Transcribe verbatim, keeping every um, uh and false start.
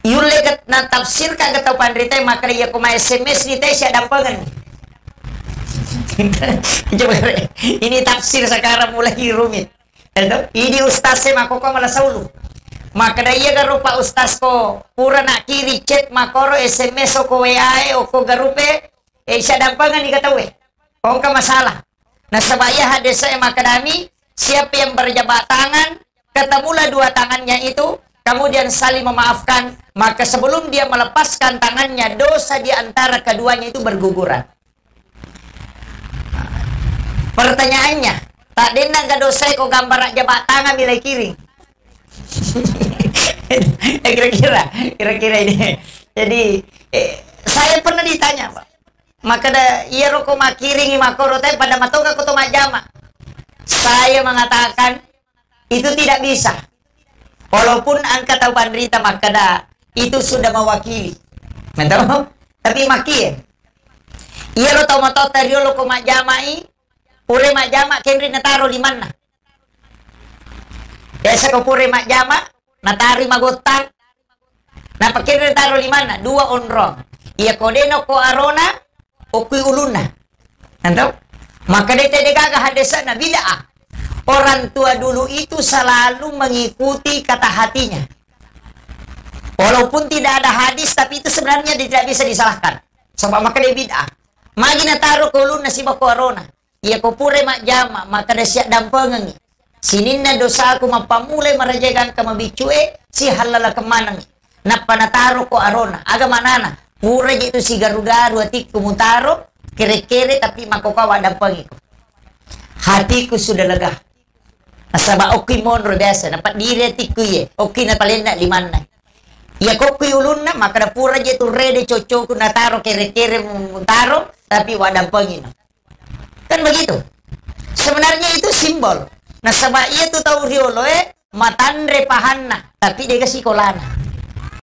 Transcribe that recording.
Yulle ke na tafsir ka tau panrita, maka iya ko ma S M S ni te sia dampengeng. Coba re. Ini tafsir sekarang mulai rumit. Edo, idi ustaz e makoko mala saulu. Maka da iya garo Pak Ustaz ko pura nak kiri chat makoro S M S oko W A e oko garupe, eh, sia dampengeng ni katawe. Ongka masalah. Nasaba iya hadis e makadami, siapa yang berjabat tangan, ketemulah dua tangannya itu, kemudian saling memaafkan, maka sebelum dia melepaskan tangannya, dosa di antara keduanya itu berguguran. Pertanyaannya, tak denna ga dosa ko gambar jabat tangan milai kiring? Eh, kira-kira, kira-kira ini. Jadi, eh, saya pernah ditanya, Pak. Maka da, iya roko makiringi makoro te pada matoga ko to majjama. Saya mengatakan, itu tidak bisa. Walaupun engka tau panrita makkeda itu sudah mewakili. Betul? Tapi makie. Iya ro tau matotta riolo ko majjamai, pure majjama kenri nataro limanna. Biasa ko pure majjama, natari magotta, napakenri nataro limanna, dua onrong. Iya ko deno ko arona, okui ulunna. Entau? Maka de tede gaga hadesana bid'ah. Orang tua dulu itu selalu mengikuti kata hatinya. Walaupun tidak ada hadis, tapi itu sebenarnya tidak bisa disalahkan. Sebab maka dia bid'ah. Magi nataro ko ulunna siba ko arona. Iya ko pura majjama, maka da sia dampengengi. Sininna dosaku mappammulai marajae gangka mabiccu e, sihallala kemanengi. Nappa nataro ko arona. Aga manana? Pura je tu sigaru-garu atikku mutaro, kere-kere tapi makoka wa dampengi ko. Hatiku sudah lega. Nasaba okki monro biasa, napaddiri atikku iye. Okki napalenna limanna. Iya kokki ulunna, maka da pura je tu rede coccoku nataro kere-kere mutaro, tapi wa dampengi no. Kan begitu. Sebenarnya itu simbol. Nasaba iya tu tau riolo e matanre pahanna, tapi dega sikolana.